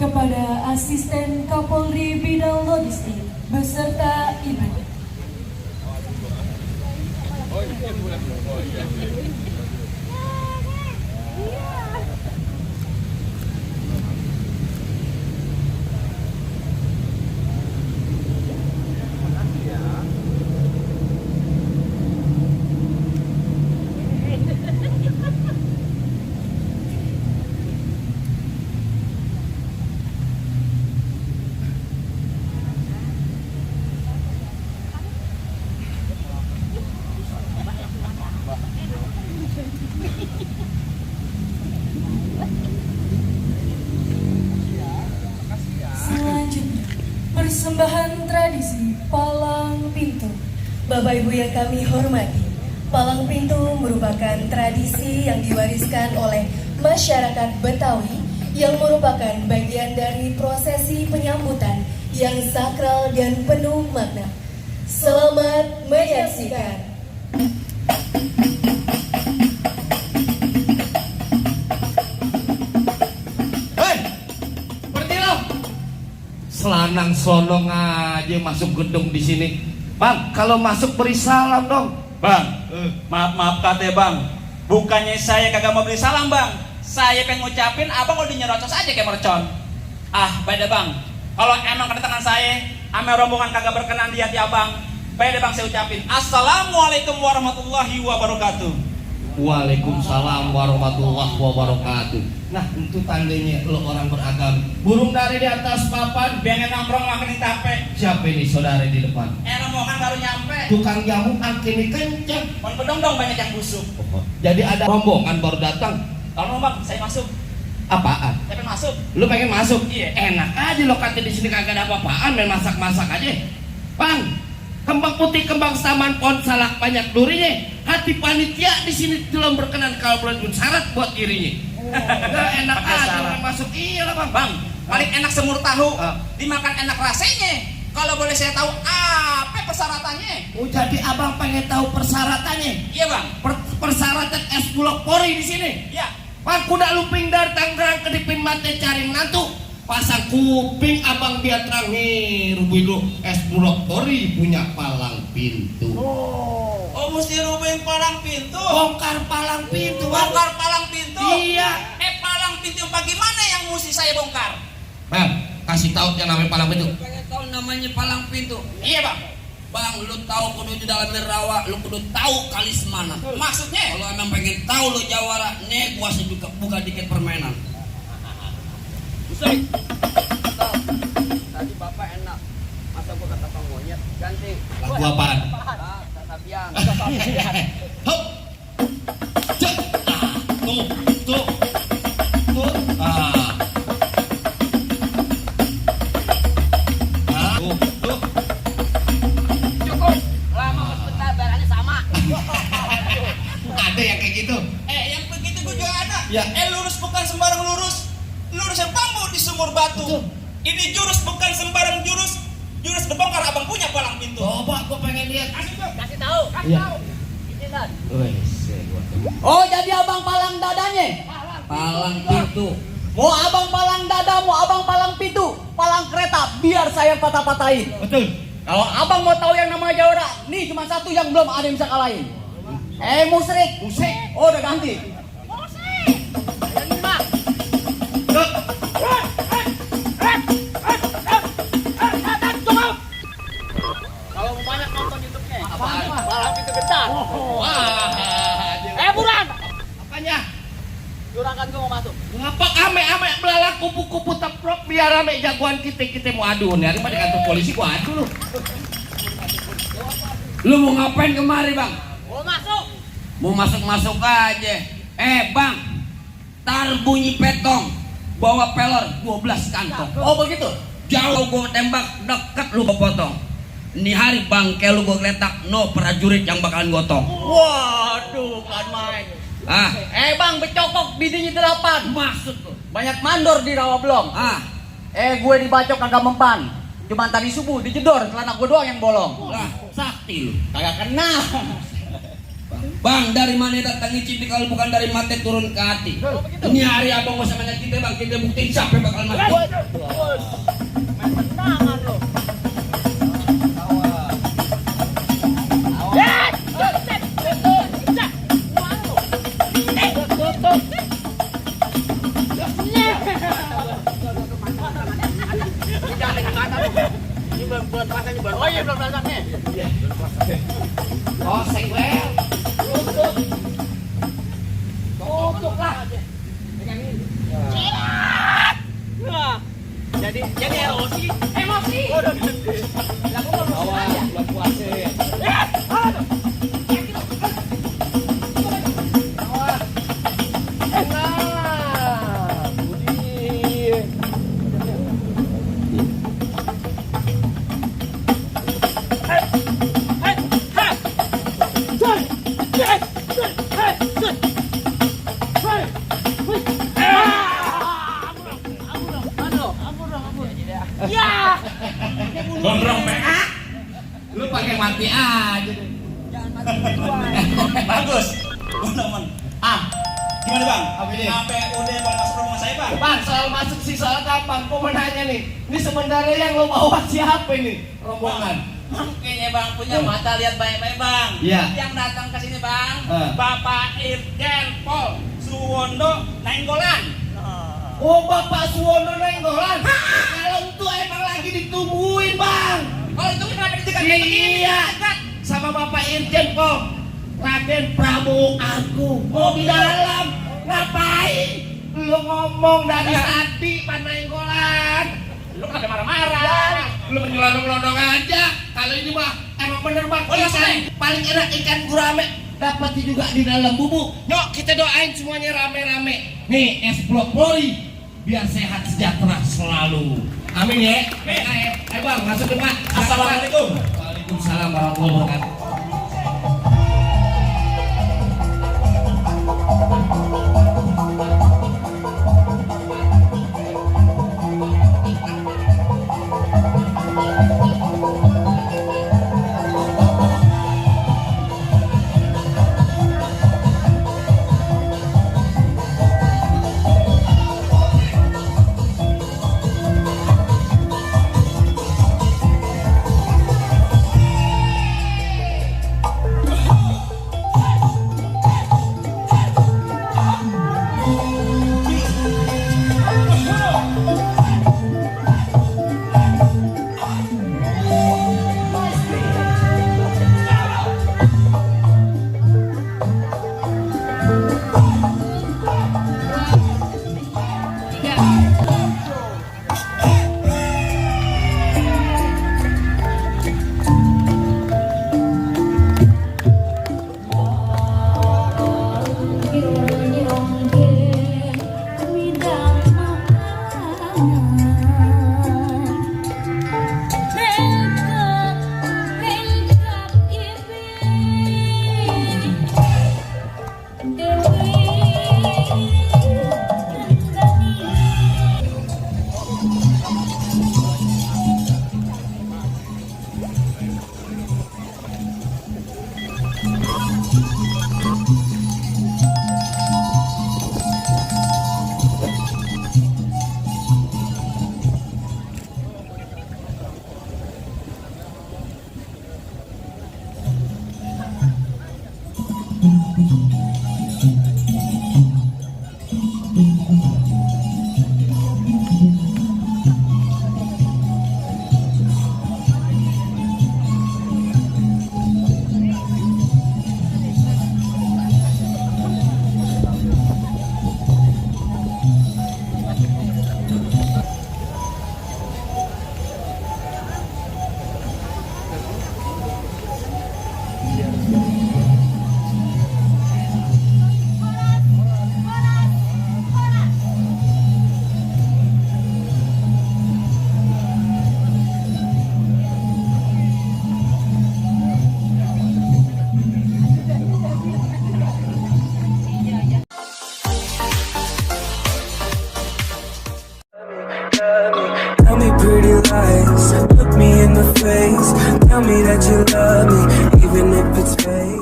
kepada Asisten Kapolri Bidang Logistik beserta Ibu. Selanjutnya, persembahan tradisi Palang Pintu. Bapak Ibu yang kami hormati, Palang Pintu merupakan tradisi yang diwariskan oleh masyarakat Betawi yang merupakan bagian dari prosesi penyambutan yang sakral dan penuh makna. Selamat menyaksikan. Selanang selonong aja masuk gedung di sini. Bang, kalau masuk beri salam dong. Bang, maaf kate bang. Bukannya saya kagak mau beri salam bang. Saya pengen ngucapin abang udah nyerocos aja kayak mercon. Beda bang. Kalau emang kedatangan saya, ame rombongan kagak berkenan di hati abang, beda bang saya ucapin. Assalamualaikum warahmatullahi wabarakatuh. Waalaikumsalam warahmatullahi wabarakatuh. Nah, itu tandanya lo orang beragam. Burung dari di atas papan, Biar nongkrong makin tape. siapa ini saudara di depan? Rombongan baru nyampe. Tukang jamu kini kenceng. Kon pedong dong banyak yang busuk. Jadi ada rombongan baru datang. Tolong bang, saya masuk. Apaan? Saya pengen masuk. Lu pengen masuk? Iya. Enak aja lo kata di sini kagak ada apa-apaan, main masak-masak aja. Bang, kembang putih, kembang taman pohon salak banyak durinya. Hati panitia di sini belum berkenan kalau belum syarat buat dirinya. Enggak enak Pakai aja syarat. main masuk. Iya lah bang. Bang, paling enak semur tahu. Ah. Dimakan enak rasanya. Kalau boleh saya tahu apa persyaratannya? Oh, jadi abang pengen tahu persyaratannya? Iya bang. Persyaratan es bulog pori di sini. Iya. Pak kuda lumping dari Tangerang kedipin mate cari menantu. Pasang kuping abang biar terang nih rubuh es bulog pori punya palang pintu. Oh mesti rubeng palang pintu. Bongkar palang pintu. Bongkar palang pintu. Iya. Palang pintu yang bagaimana yang mesti saya bongkar? Bang, kasih tahu yang namanya palang pintu. Pengen tahu namanya palang pintu. Iya bang. Bang, lu tahu kudu di dalam rawa, lu kudu tahu kalis mana. Maksudnya? Kalau emang pengen tahu lu jawara, nih gua sih juga buka dikit permainan. Usai. Tadi bapak enak. Masa gua kata Bang Monyet ganti. Lagu apaan? Tatapian. Hop. Cek. Tuh, tuh. Tuh. Tuh. Cukup. Lama sebentar barangnya sama. Ada yang kayak gitu. Yang begitu gua juga ada. Ya. Lurus bukan sembarang lurus. Lurus yang bambu di sumur batu. Betul. Ini jurus bukan sembarang jurus. Jurus dibongkar abang punya palang pintu. Coba gua pengen lihat. Kasih tahu. Iya. Ini kan. Oh, jadi abang palang dadanya? Palang pintu. Mau abang palang dada, mau abang palang pintu, palang kereta, biar saya patah-patahin. Betul. Kalau abang mau tahu yang namanya Jawara, nih cuma satu yang belum ada yang bisa kalahin. Musrik. Musik. Oh, udah ganti. Dok. Kalau mau banyak nonton YouTube-nya. Apaan? Palang pintu getar. Wah. Buran. Apanya? Juragan gua mau masuk. Ngapa ame belalang kupu-kupu teprok biar ame jagoan kita mau adu nih. Hari di kantor polisi gua adu lu. Lu mau ngapain kemari bang? Mau masuk. Mau masuk aja. Bang, tar bunyi petong, bawa pelor 12 kantong. Oh, begitu. Jauh gua tembak, deket lu gua potong. Ini hari bangke lu gua geletak, no prajurit yang bakalan gotong. Waduh, kan main. Ah, Bang, becokok bininya 8. maksud lu? Banyak mandor di rawa belum. Ah, Gue dibacok kagak mempan. Cuman tadi subuh dijedor, celana gue doang yang bolong. lah, sakti lu. Kagak kena. Bang, dari mana datang cipi kalau bukan dari mati turun ke hati? Ini hari abang gak usah nanya kita bang, kita buktiin siapa yang bakal mati. Tangan lo. Ini belum pasang ini baru. Oh iya belum pasang nih. Oh, segwel. Tutup lah. Wah. Jadi emosi. Emosi. Oh, udah ganti. Lah gua belum aja. Belum puasa. Gondrong PA. Lu pakai mati aja. Bagus. Gua nemen. Gimana bang? Sampai udah pada masuk rumah saya bang? Bang, soal masuk sih soal gampang. Gua mau nanya nih. Ini sebenarnya yang lo bawa siapa ini? Rombongan. Kayaknya bang punya mata lihat baik-baik bang. Iya. Yang datang ke sini bang, Bapak Irjen Pol Suwondo Nainggolan. Oh, Bapak Suwondo Nainggolan. Kalau itu emang lagi ditungguin, Bang. Kalau itu kenapa dicegat? Iya. Sama Bapak Irjen Pol Raden Prabowo Agung. Mau di dalam. Ngapain? Lu ngomong dari tadi, Pak Nainggolan. Lu kenapa marah-marah? Lu menyelonong-londong aja. Kalau ini mah emang bener Bang. Oh, iya, Ikan paling enak ikan gurame. Dapat juga di dalam bubuk. Yuk kita doain semuanya rame-rame. Nih es blok Poli biar sehat sejahtera selalu. Amin ya. Ayo Bang masuk depan. Assalamualaikum. Waalaikumsalam warahmatullahi wabarakatuh.